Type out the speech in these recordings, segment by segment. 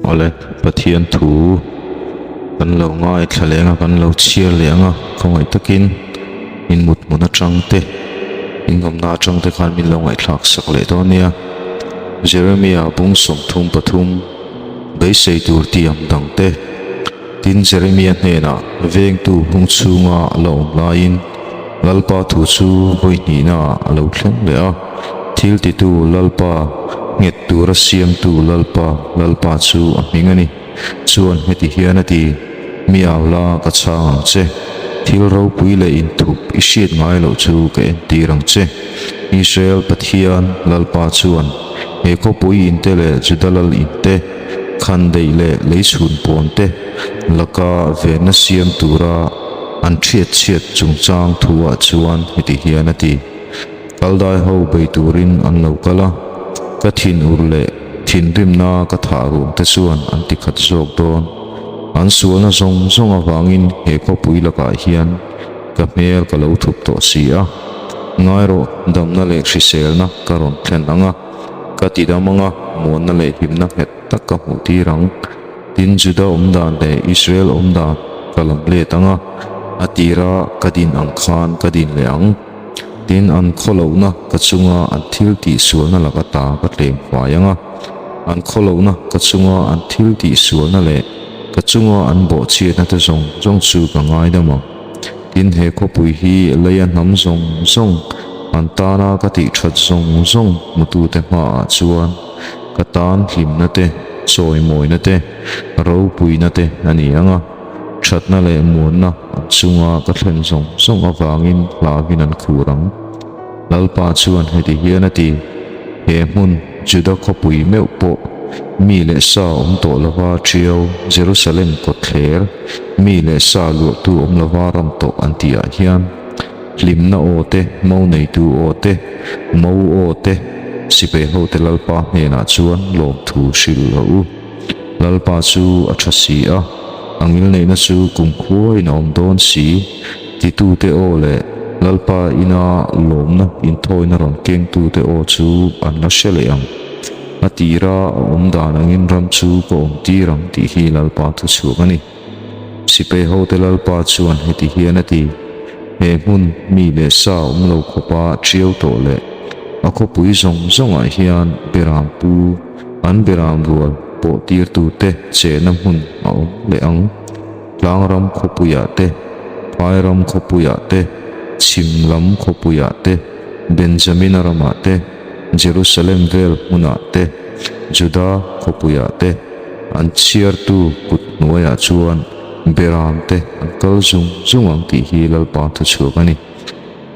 Awle, Pathian thu kan lo ngaithla leh ang a, kan lo chhiar leh ang a, khawngaih takin in mut hmun atang te, in awmna atang te khan min lo ngaihthlak sak leh dawn nia. Jeremia bung 33, beisei tur tiam dang te, tin Jeremia hnenah vengtu hung chhunga a la awm laiin Lalpa thu chu vawi hnihna ah a lo thleng leh a, thil titu Lalpa, nghet tura siamtu Lalpa, Lalpa chu a hming a ni. Chuan heti hian a ti, Mi au la, ka chhang ang che. Thil ropui leh inthup i hriat ngai loh chu ka entir ang che. Israel Pathian, Lalpa chuan he khawpui inte leh Juda lal inte, khandaih leh leichhun pawn te laka venna siam tura an thiat chhiat chungchang thuah chuan heti hian a ti, Kaldai ho bei turin an lo kal a, ka thinur leh thinrimna ka thah ruang te chuan an ti khat zawk dawn. An sualna zawng zawng avangin he khawpui lakah hian ka hmel ka lo thup tawh si a. Ngai rawh, damna leh hriselna ka rawn thlen ang a, ka ti dam ang a, muanna leh hlimna nghet tak ka hmuh tir ang. Tin, Juda awm dan leh Israel awm dan ka lam let ang a, a tira ka din ang khan ka din leh ang. Tin, an khawlohna ka chunga an thil tihsualna laka ta ka tlem fai ang a, an khawlohna ka chunga an thil tihsualna leh ka chunga an bawhchhiatna te zawng zawng chu ka ngaidam ang. Tin, he khawpui hi leia hnam zawng zawng an tana ka tih that zawng zawng hmutute hmaah chuan ka tan hlimna te, chawimawina te, ropuina te a ni ang a, thatna leh muanna an chunga ka thlen zawng zawng avangin hlauhin an khur ang. Lalpa chuan heti hian a ti, He hmun, Juda khawpui meuh pawh mi leh sa awm tawh lova ṭiau, Jerusalem kawtthler, mi leh sa luahtu awm lova ram tawh an tihah hian, hlimna aw te, mo neitu aw te, mo aw te, sipai hote Lalpa hnenah chuan lawmthu hrilh rawh u. Lalpa chu a ṭha si a, a ngilneihna chu kumkhuain a awm dawn si, titute aw leh Lalpa ina lawmna inthawina rawn kengtute aw chu an la hre leh ang. A tira a awm dan angin ram chu ka awm tir ang tih hi Lalpa thuchhuak a ni. Sipai hote Lalpa chuan heti hian a ti, He hmun mi leh sa awm lo khawpa ṭiau tawh leh a khawpui zawng zawngah hian beram pu an beram rual pawh tirtute chehna hmun a awm leh ang. Tlangram khawpuiah te, Phairam khawpuiah te, Chhim lam khawpuiah te, Benjamina ramah te, Jerusalem vel hmunah te, Juda khawpuiah te, An chhiartu kut hnuaiah chuan beram te an kal zung zung ang tih hi Lalpa thuchhuak a ni.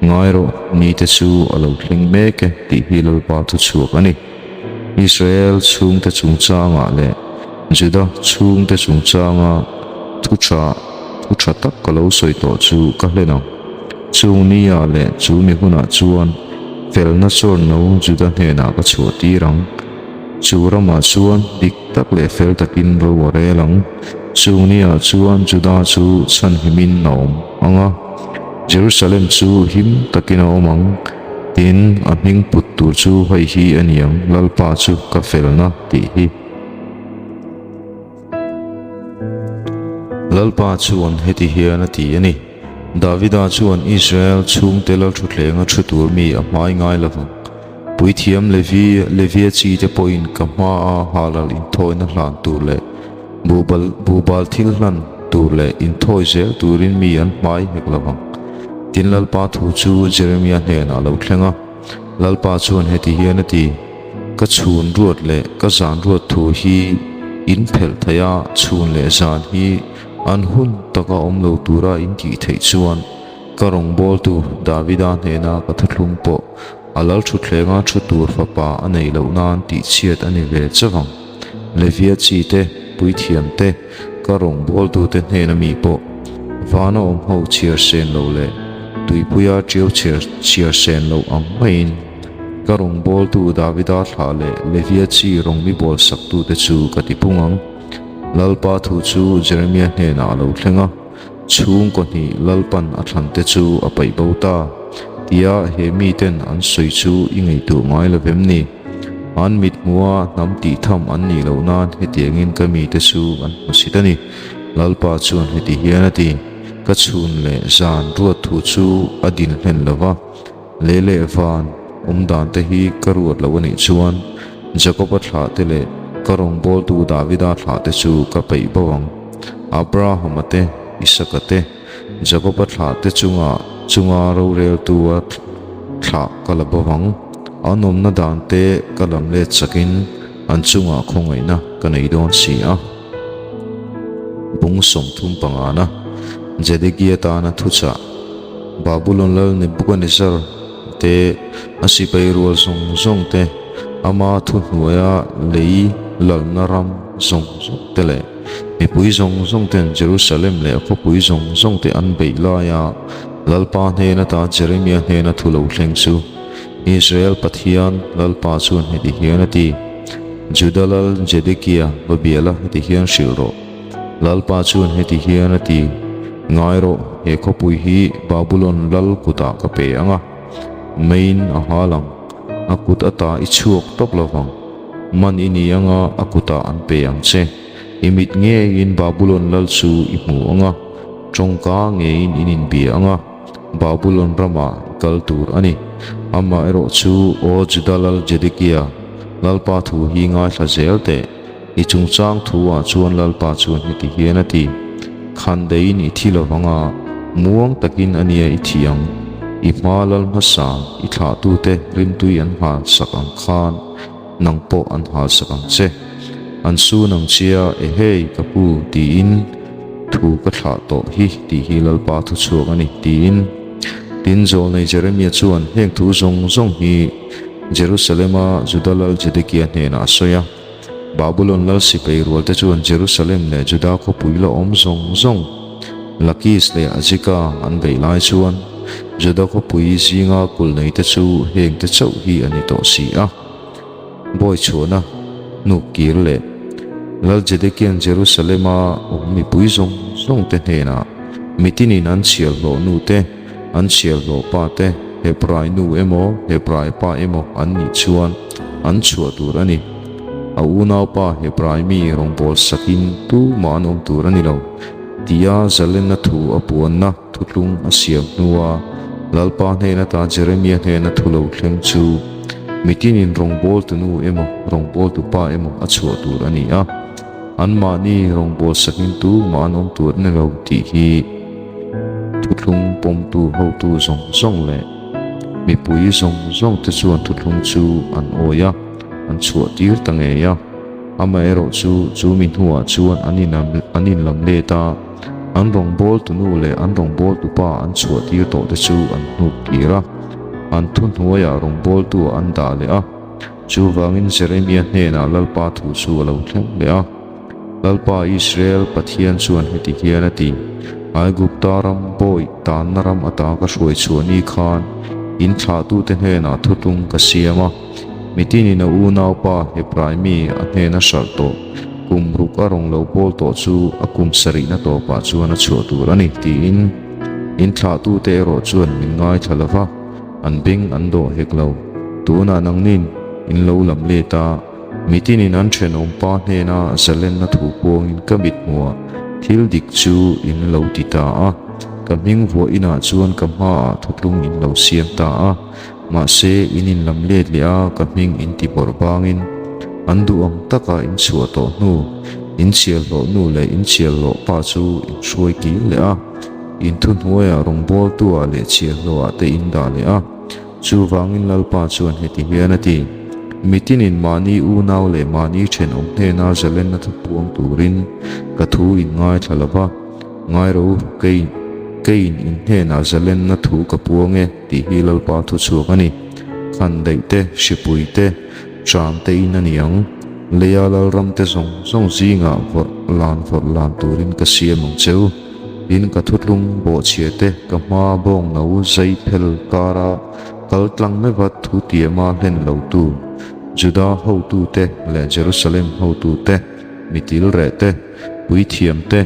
Ngai rawh, nite chu a lo thleng mek e tih hi Lalpa thuchhuak a ni. Israel chhungte chungchangah leh Juda chhungte chungchanga thu tha thu tha tak ka lo sawi tawh chu ka hlen ang. Chung niah leh chu mi hunah chuan felna chawrno Juda hnenah ka chhuah tir ang. Chu ramah chuan dik tak leh fel takin ro a rel ang. Chung niah chuan Juda chu chhanhimin a awm ang a, Jerusalem chu him takin a awm ang. Tin, a hming put tur chu hei hi a ni ang, Lalpa chu ka felna tih hi. Lalpa chuan heti hian a ti a ni, Davida chuan Israel chhungte lalthuthleng a thu tur mi a hmai ngai lo vang. Puithiam Levi, Levia chi te pawhin ka hmaa halal inthawina hlan tur leh buhbal, buhbal thil hlan tur leh inthawi zel turin mi an hmai hek lo vang. Tin Lalpa thu chu Jeremia hnenah a lo thleng a, Lalpa chuan heti hian a ti, Ka chhun ruat leh ka zan ruat thu hi in phelh theih a, chhun leh zan hi an hun taka awm lo tura in tih theih chuan ka rawngbawltu Davida hnena ka thuthlung pawh A lal thuthlenga thu tur fapa a neih loh nan tihchhiat a ni ve chauh ang. Levia chi te, puithiam te, ka rawngbawltute hnena mi pawh vana awm ho chhiar sen lo leh tuipuia ṭiau chhiar chhiar sen loh ang maiin ka rawngbawltu Davida thlah leh Levia chi rawng mi bawlsaktute chu ka ti pung ang. Lalpa thu chu Jeremia hnenah a lo thleng a. Chhungkaw hnih Lalpan a thlante chu a paih bo ta, tia he miten an sawi chu i ngaihtuah ngai lo vem ni? An mit hmuha hnam tih tham an nih loh nan hetiangin ka mite chu an hmusit a ni. Lalpa chuan heti hian a ti, Ka chhun leh zan ruat thu chu a din hlen lo va, lei leh van awm dan te hi ka ruat lo a nih chuan Jakoba thlah te leh ka rawngbawltu Davida thlah te chu ka peih bo ang. Abrahama te, Isaka te, Jakoba thlah te chunga chunga roreltu a thlah ka la bo ang. An awmna dan te ka lam let chakin an chungah khawngaihna ka nei dawn si a. Bung 35 na Zedekia tana thuchah Babulon lal Nebuchadnezzar te, a sipai rual zawng zawng te, ama thuhnuaia lei lalna ram zawng zawng te leh mipui zawng zawng ten Jerusalem leh a khawpui zawng zawng te an beih laia Lalpa hnen ata Jeremia hnena thu lo thleng chu Israel Pathian Lalpa chuan heti hian a ti, Juda lal Zedekia va bia la heti hian hrilh rawh. Lalpa chuan heti hian a ti, Ngai rawh, he khawpui hi Babulon lal kutah ka pe ang a, meiin a hal ang, a kut ata i chhuak tawp lo vang. Man i ni ang a, a kutah an pe ang che. I mit ngeiin Babulon lal chu i hmu ang a, tawngka ngeiin in inbia ang a. Babulon ramah i kal tur a ni. Amaherawh chu, Aw Juda lal Zedekia, Lalpa thu hi ngaithla zel teh. I chungchang thu-ah chuan Lalpa chuan heti hian a ti, Khandeiin i thi lovang a, muang takin a nia i thi ang. I hma lal hmasa, i thlahtute rimtui an halsak ang khan nang pawh an halsak ang che. An sun ang chia, Ehei, ka pu, tiin thu ka thlah tawh hi tih hi Lalpa thu chhuak a ni, tiin. Tin, Zawlnei Jeremia chuan heng thu zawng zawng hi Jerusalema Juda lal Zedekia hnenah a sawi a. Babulon lal sipai rualte chuan Jerusalem leh Juda khawpui la awm zawng zawng, Lakis leh Azika an beih lai chuan Juda khawpui zinga kulh neite chu hengte chauh hi a ni tawh si a. Bawi chhuahna hnuk kir leh Lal Zedekia'n Jerusalema awm mipui zawng zawngte hnenah mitinin an chhiarhlawh nute, An chhiarhlawh pa te Hebrai nu emaw Hebrai pa emaw an nih chuan an chhuah tur a ni. A unaupa Hebrai mi rawngbâwl sakin tumah an awm tur a ni lo, tia zalenna thu a puanna thutlung a siam hnua Lalpa hnen ata Jeremia hnena thu lo thleng chu mitinin rawngbâwltu nu emaw rawngbâwltu pa emaw a chhuah tur a ni a, anmahni rawngbâwl sakin tumah an awm tur a ni lo tih hi. Thuthlung pawmtu hotu zawng zawng leh mipui zawng zawngte chuan thuthlung chu an awi a, an chhuah tir ta ngei a. Amaherawh chu, chu mi hnuah chuan an an inlam let a, an rawngbawltu nu leh an rawngbawltu pa an chhuah tir tawhte chu an hnuk kir a, an thuhnuaiah rawngbawltu an dah leh a. Chuvangin Jeremia hnenah Lalpa thu chu a lo thleng leh a. Lalpa Israel Pathian chuan heti hian a ti, Aigupta ram bawi tanna ram ata ka hruai chhuah ni khan in thlahtute hnenah thutlung ka siam a, mitinin a unaupa Hebrai mi a hnena hralh tawh kum ruk a rawn lo bawl tawh chu a kum sarihna tawpah chuan a chhuah tur a ni, tiin in thlahtute erawh chuan min ngaithla lo va, an beng an dawh hek lo. Tunah nangnin in lo lam let a. Mitinin an thenawmpa hnena zalenna thu puangin ka mithmuah thil dik chu in lo ti ta a, ka hming vuah inah chuan ka hmaah thutlung in lo siam ta a, mahse in inlam let leh a ka hming in ti bawrh bangin an duh ang taka in chhuah tawh hnu in chhiarhlawh nu leh in chhiarhlawh pa chu in hruai kir leh a, in thuhnuaiah rawngbawltuah leh chhiarhlawhah te in dah leh a. Chuvangin Lalpa chuan heti hian a ti, Mitinin mahni unau leh mahni thenawm hnena zalenna thu puang turin ka thu in ngaithla lo va, ngai ro kei keiin in hnenah zalenna thu ka puang e tih hi Lalpa thu chhuak a ni. Khan daih te, hripui te, ṭam te in a ni ang. Leia Lalram te zawng zawng zingah vawrh lan vawrh lan turin ka siam ang che u. Tin, ka thutlung bawhchhia te ka hma bawng no zai phel kara kal tlang meuha thu tiama hlen lo tu Juda hotu te leh Jerusalem hotu te, mitil reh te, puithiam te,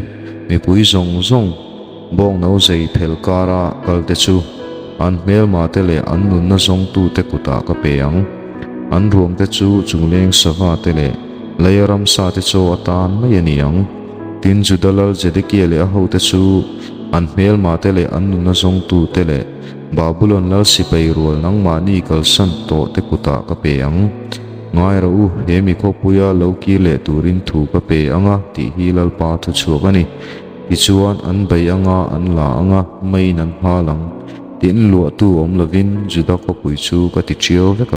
mipui zawng zawng bawng no zai phel kara kal te chu an hmelma te leh an nunna zawngtu te kutah ka pe ang. An ruangte chu chungleng sava te leh leia ramsa te chaw atan mai a ni ang. Tin, Juda lal Zedekia leh a hote chu an hmelma te leh an nuna zawngtu te leh Babulon lal sipai rual nangmahni kalsan tawh te kutah ka pe ang. Ngai rawh u, he mi khawpuia lo kir leh turin thu ka pe ang a, tih hi Lalpa thuchhuak a ni. Tichuan, an bei anga an la anga meiin an hal ang. Tin, luahtu awm lovin Juda khawpui chu ka ti ṭiau vek a.